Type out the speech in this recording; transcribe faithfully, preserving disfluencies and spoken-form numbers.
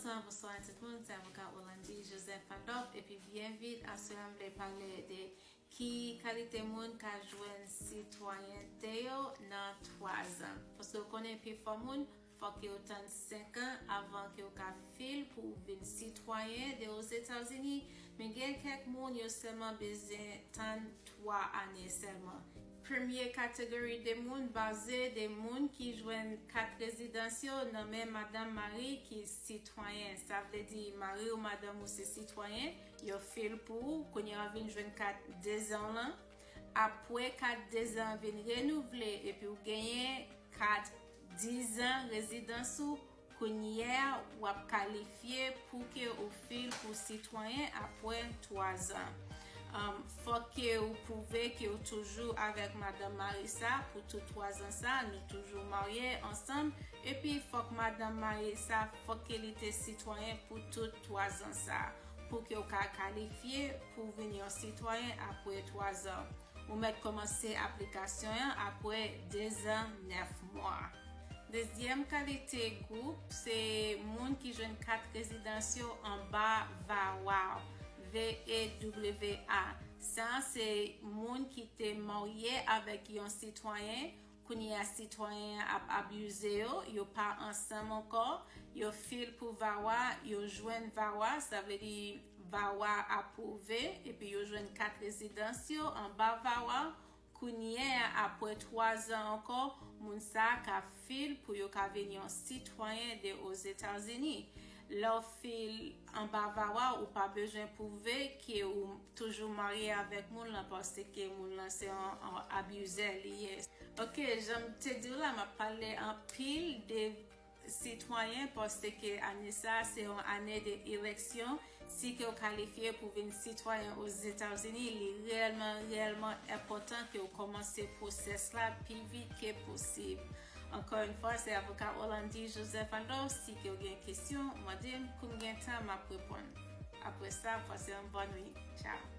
Bonswa tout moun, se avoka Orlandy Joseph Adolphe, epi byen vit, aswè a m vle pale de ki kalite moun ka jwenn sitwayente yo nan twa zan. Paske w konnen pifò moun, fòk yo tann senk an avan ke w ka fil pou w vin sitwayen de Ozetazini, men gen kèk moun yo sèlman bezwen tann twa ane sèlman. Premye kategori de moun baze de moun ki jwenn kat rezidans yo nan men madanm mari ki sitwayen. Sa vle di mari ou madanm ou se sitwayen, yo fil pou ou, kounye a w vin jwenn kat dezan w lan. Apre kat dezan vin renouvle epi w genyen kat dizan rezidans ou, kounye a w ap kalifye pou ke ou fil pou sitwayen apre twa zan. Um, fòk ke ou pwouve ke ou toujou avèk madanm mari sa pou tout twa zan sa, nou toujou marye ansanm, epi fòk madanm mari sa, fòk ke li te sitwayen pou tout twa zan sa, pou ke w ka kalifye pou vin yon sitwayen apre twa zan. Ou mèt kòmanse aplikasyon an apre dezan nèf mwa. Dezyèm kalite gwoup se moun ki jwenn kat rezidans yo anba VAWA, V E W A. Sa se moun ki te marye avèk yon sitwayen, kounye a sitwayen an ap abize yo, yo pa ansanm ankò, yo fil pou VAWA, yo jwenn VAWA, sa vle di VAWA apwouve, epi yo jwenn kat rezidans yo anba VAWA. Kounye a, apre twa zan ankò, moun sa a ka fil pou yo ka vin yon sitwayen de Ozetazini. Lè w fil anba VAWA, ou pa bezwen pwouve ke ou toujou marye avèk moun lan, paske moun lan se yon, yon abizè li ye. Ok, jan m te di w la, m ap pale anpil de sitwayen, paske ane sa a se yon ane de eleksyon. Si ke w kalifye pou vin sitwayen Ozetazini, li reyèlman, reyèlman enpòtan ke w kòmanse pwosès la pi vit ke posib. Ankò yon fwa, se avoka Orlandy Joseph Adolphe. Si ke w gen kesyon, mande m, kou m gen tan, m ap reponn. Apre sa, pase yon bòn nwit. Tchao.